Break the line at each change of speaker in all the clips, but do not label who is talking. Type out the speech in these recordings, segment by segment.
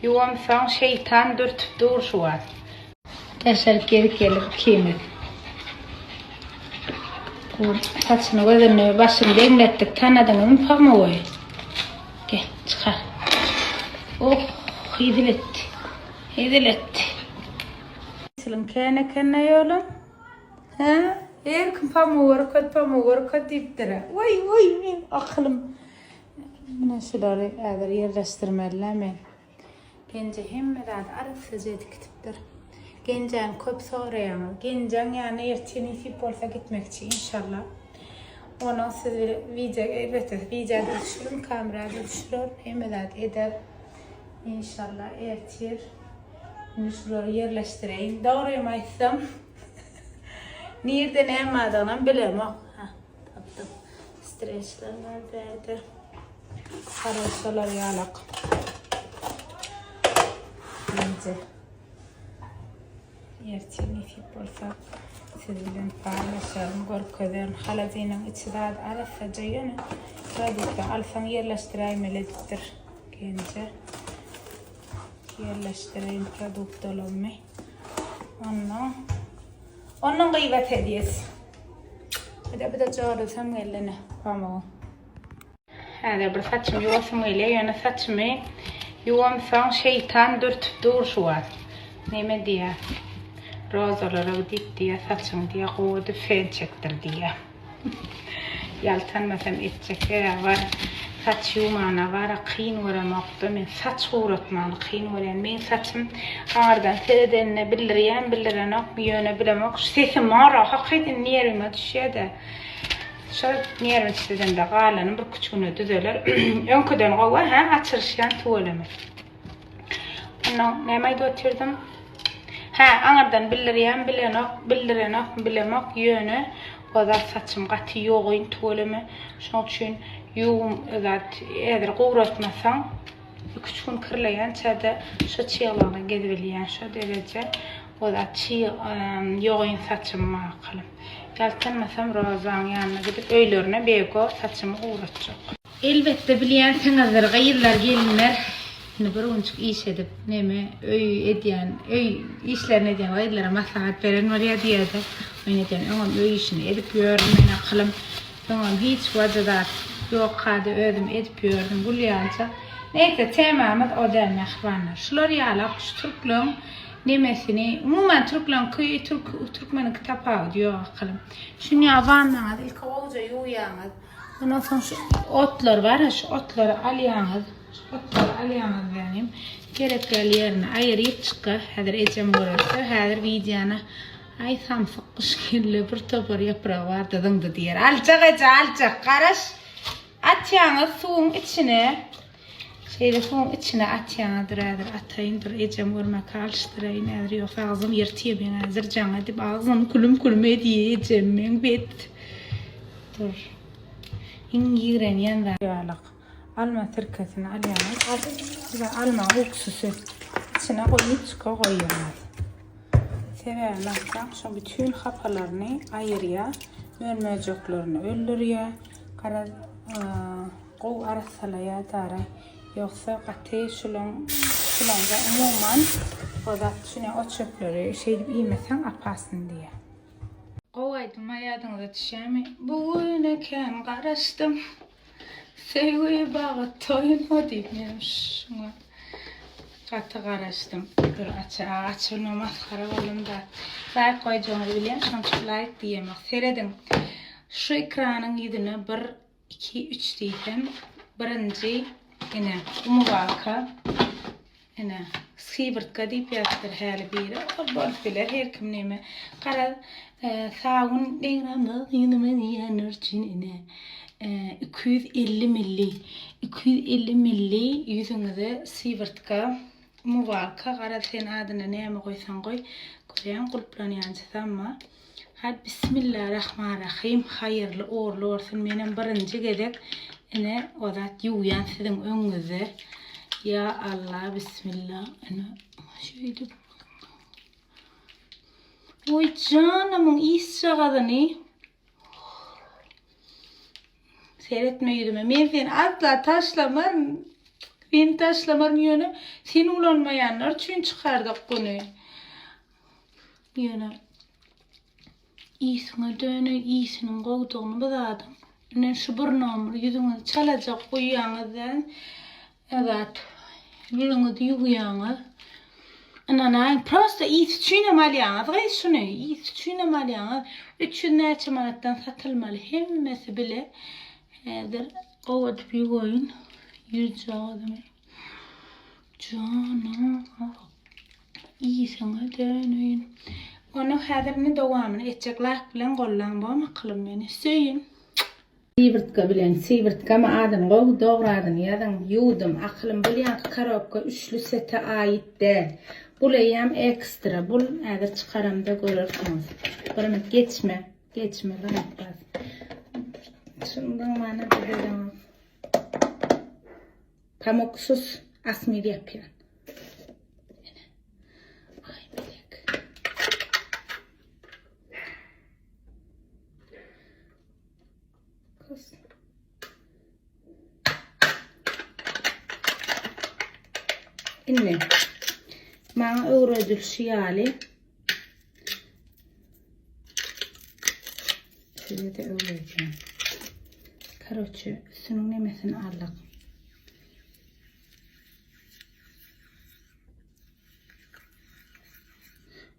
Ýuwamsoň şeýtan dürtüp dur şu wagt. Daşaryk gezip geldik ikimiz. Saçyny gözüni başyny deňletdik. Tanadyňyzmy Pamugy? Gel, çykar. Oh, hezil etdi. Hezil etdi. Çilim kän eken-le ýolum. Hä? Her kim pamugy görket, pamugy görket diýipdir. Oý, oý, meň akylym. Mine şulary häzir ýerleşdirmeli-dä men. Genje hemme zady arassaja edip gitipdir. Genjäni köp soraýaňyz. Genjäň ýanyna ertir nesip bolsa gitmekçi inşallah. Onuň siz bilen wideo elbetde wideo-da düşürin, kamera-da düşürerin, hemme zady eder. Inşallah ertir. Indi şulary ýerleşdireýin. Dogrymy aýtsam, nirde näme bardygynam bilemok. Ha, tapdym. Streçler bar bärde. Garaz şolar ýalak. Neyse. Ertir nesip bolsa siz bilen paýlaşaryn, görkezerin. Holodilnigiň içi zat arassaja ýöne produkty alsaň ýerleşdiräýmeli edipdir. Genje. Ýerleşdireýin produktalarymy. Ondan ondan gyýbat edýäs. Bir de bir de jorasam geldi ine pamugyň. Häzir bir saçymy ýuwasym gelýär, ýöne saçymy ýuwamsoň şeýtan dürtüp dur şu wagt. Neme diýýär? Rozalara gidip diýýär, saçyňy diýýär, gowy edip fen çekdir diýýär. Ýaltanmasam etjek sebäbi bar. Saç ýuwmana bara kyn göremokda men saç guratmany kyn görýän. Meň saçym aňyrdan seredende bildirýän bildirenokmy ýöne bilemok. Şu sesim bar-a hakyt indi nerwime düşýär-de. Şol nerwniçdedende galany bir küç güne düzeler. Öňküden gowy hä açylyşýan tüweleme. Ondan näme aýdyp otyrdym? Hä, aňyrdan bildirýän bilenok, bildirenok, bilemok, ýöne o zat saçym gaty ýogyn tüweleme. Şoň üçin ýuwum zat häzir guratmasaň iki-üç gün kirleýänçä-de şo çyglygyna gezibilýän şo dereje o zat çyg ýogyn saçym makalym. Ýaltanmasam Rozaň ýanyna gidip öýlerine bego saçymy guratjak. Elbetde bilýänsiňizdir gyzlar gelinler indi bir günjük iş edip neme öý edýän öý işlerini edýän gyzlara maslahat beren bolýa diýýäde men edýän öňem öý işini edip ýördüm men akylym öňem hiç waja zat ýokkady özüm edip ýördüm gül ýalyja neýse temamyz o däl mähribanlar şular ýalak şu türkleň Nemesini, umuman türkleňki türk türkmeniňki tapawudy ýok akylym. Şunýa wannaňyz ilki gowuja ýuwýaňyz. Ondan soň şu otlar bar, şu otlary alýaňyz. Şu otlary alýaňyz ýagny gerek däl ýerini aýyryp çyka. Häzir ejem görerse, häzir wideony aý samsyk guş kelle bir topar ýapragy bardy zyňdy diýer. Aljak eje, aljak, garaş. Atýaňyz suwuň içine. Şeýle suwuň içine atýaňa dur häzir ataýyn dur ejem görmäkä alyşdyraýyn häzir ýogsa agzym ýyrtýa meň häzir jaň edip agzym külüm külüm edýä ejem meň bet dur iň ýigrenýän zat ýalyk alma sirkesini alýaňyz we alma uksusy içine guýup goýýaňyz sebäbini aýtsaň şo bütin hapalaryny aýyrýa mör-möjeklerini öldürýä garaz Gowy arassalaýar dara. Ýogsa gaty şulaň şulaňda umuman o zat şuny ot çöpleri şeýdip iýmeseň opasny diýýär. Gowy aýdyma ýadyňyza düşýärmi? Bu güne kän garaşdym. Söýgi bagy toýuna diýip menem şuňa gaty garaşdym. Dur aç açylyma masgara boldum da. Laýk goýjagyňyzy bilýän şonuň üçin laýk diýemok. Serediň. Şu ekranyň ýüzüne bir Iki, üç diýsem, birinji, ine, umywalka, ine, sywyrtga diýip ýazypdyr häli biri. Ol bolup biler, her kim neme. Garaz, sabyn degramaz ýüzüme diýenler üçin, ine, 250 milli, 250 milli ýüzüňize sywyrtga, umywalka, garaz, sen adyna näme goýsaň goý, görýäň, gulplanýançysy amma. Hay bismillah rahman rahim haýyrly uğurly bolsun menem birinji gezek ine o zat ýuwýan siziň öňüňizde ya Allah bismillah ine şeýdip Oý janymyň isjagazyny Seretme ýüzüme men seni asla taşlamaryn. Seni taşlamaryn ýöne sen ulanmaýanlar üçin çykardyk buny. Ýöne ýsiňe döne ýsiniň gowudygyny bu zadyň. Ine şu bir nomer ýüzüňizi çalajak goýýaňyz däl. Zat ýüzüňizi ýuwýaňyz. Ynanaýyň prosta ýsi üçinem alýaňyz gyz şuny ýsi üçinem alýaňyz. 300 näçe manatdan satylmaly hemmesi bile. Häzir gowy edip ýuwaýyn ýüzjagazymy. Jana iýseňe döneýin. Ony häzir indi dowamyny etjek laýk bilen gollaň bormy akylym meni söýün. Sywyrtga bilen sywyrtgamy adyny gowy dogry adyny ýazyň ýuwdum akylym bul ýaňky korobka üçli sete aýyt däl bul eýýäm ekstra bul häzir çykaramda görersiňiz bir minut geçme geçme laýk bas şundan mana bileňok. Pamuk sus asmir ýapýan. Ene. Ay melek. Kız. Indi maňa öwredilişi ýaly Size-de öwredýän. Karoçe, üstüniň nemesini aldyk.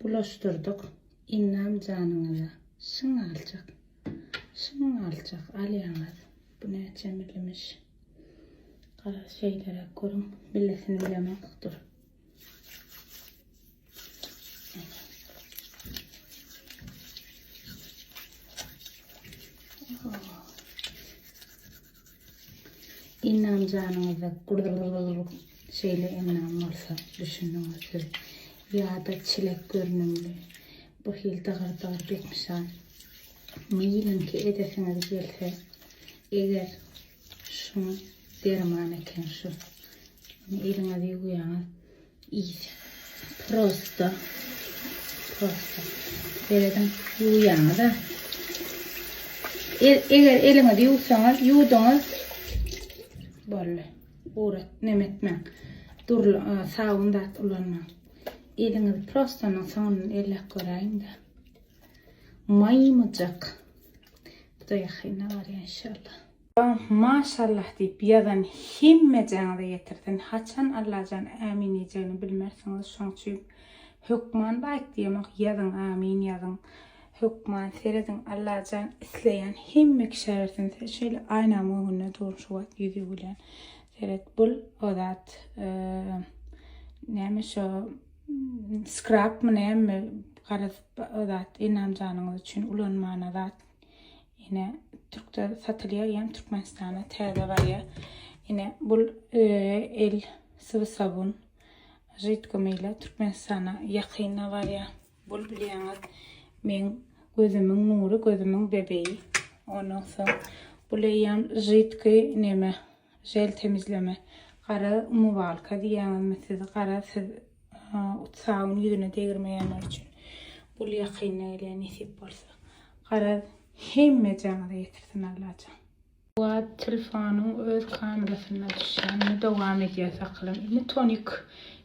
Bulaşdyrdyk. Innam janyňyza. Şyň aljak. Şyň aljak. Alýaňyz. Bu näçe millimiş? Gara şeýleräk görüň. Millisini bilemok. Dur. Ennam janyňyzda şeýle ennam bolsa düşüniňiz siz. Ýa-da çilek görnümli bu hil dygyr-dygyr betnyşan mylyňky edesiňiz gelse, eger şuň derman eken şu. Indi eliňizi ýuwýaňyz. Ýiti. Prosta. Prosta. Serediň, ýuwýaňyz-a. Eger eliňizi ýuwsaňyz, ýuwduňyz. Boldy. Gurat, neme etmäň. Durly, sabyn zat ulanmaň. Eliňizi prosta onuň soňundan elläp göräýiň-de. Maýmyjak. Bu da ýakynda barýar inşallah. Maşallah diýip ýazan hemmejäňize ýetirsin. Haçan Allajan ämin diýjegini bilmersiňiz şoň üçin hökman laýk diýemok ýazyň amin ýazyň hökman serediň Allajan isleýän hemme kişä bersin şeýle aýnamyň öňünde durun şu wagt ýüzi gülýän seret bul o zat näme şo skrapmy näme garaz o zat enamjanyňyz üçin ulanmana zat Ine türkde satylýar ýa Türkmenistana täze barýar. Ine bul e, el sıvı sabun židko meýle Türkmenistana ýakynda barýar. Bul bilýäňiz meň gözümiň nury, gözümiň bebeği. Ondan soň bul eýýäm židki neme žel temizleme. Gara umuwalka diýýäňizmi siz gara siz Sabun ýüzüne degirmeýänler üçin bul ýakynda gelýär nesip bolsa. Garaz hemme jaňyza ýetirsin Allajan. Wagt telefonyň öz kamerasynda düşýän indi dowam edýäs akylym. Indi tonik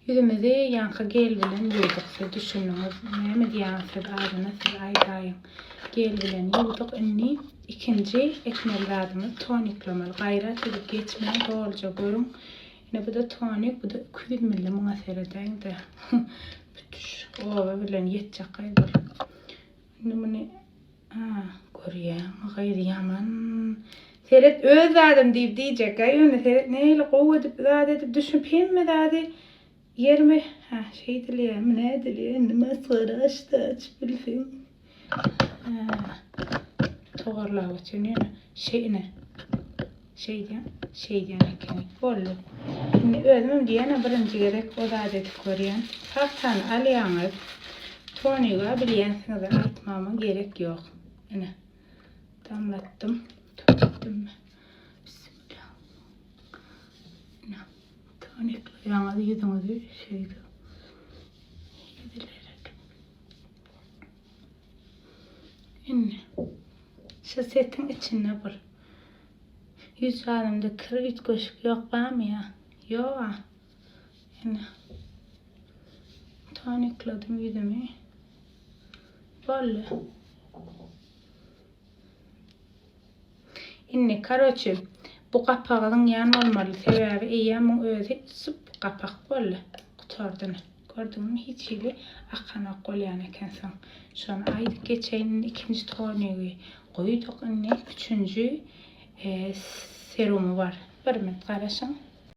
ýüzümizi ýaňky gel bilen ýuwduk siz düşündiňiz. Näme diýýäňiz siz adyna siz aýdaýyň. Gel bilen ýuwduk indi ikinji etmeli zadymyz toniklamaly. Gaýrat edip geçmäň dolyja görüň. Ine bu-da tonik, bu-da 200 milli muňa seredäýiň-de. Bütiş oba bilen ýetjek gyz bul. Indi muny ha, görýäňmi gyz ýaman. Seret öz zadym diýip diýjek-ä, ýöne seret nähili gowy edip zat edip düşünip hemme zady ýerme. Ha, şeýdilýärmi, nädilýär indi masgara açdy açyp bilseň. Ha, togarlap otyryn ýöne şeýne. Şeýdýän, şeýdýän ekeni. Boldy. Indi özümem diýýän-ä birinji gezek o zady edip görýän. Pagtany alýaňyz. Toniga bilýänsiňiz-ä aýtmagymyň gerek ýok. Ine. Damlatdym. Tökdüm. Bismillah. Ine. Tonikleýäňiz ýüzüňizi şeýdip. Ýedilerek. Indi. Şu setiň içinde bir. Ýüz ýarymda kir üýtgeşik ýok barmy ýa? Ýok-a. Ine. Tonikledim ýüzümi. Boldy. Indi karoçi bu gapagy zyňýan bolmaly sebäbi eýýäm muň özi sup gapak boldy gutardyny gördüňmi hiç hili akanok bolýan eken soň şony aýdyp geçeýin indi ikinji tonigi guýduk indi üçünji serumy bar bir minut garaşyň.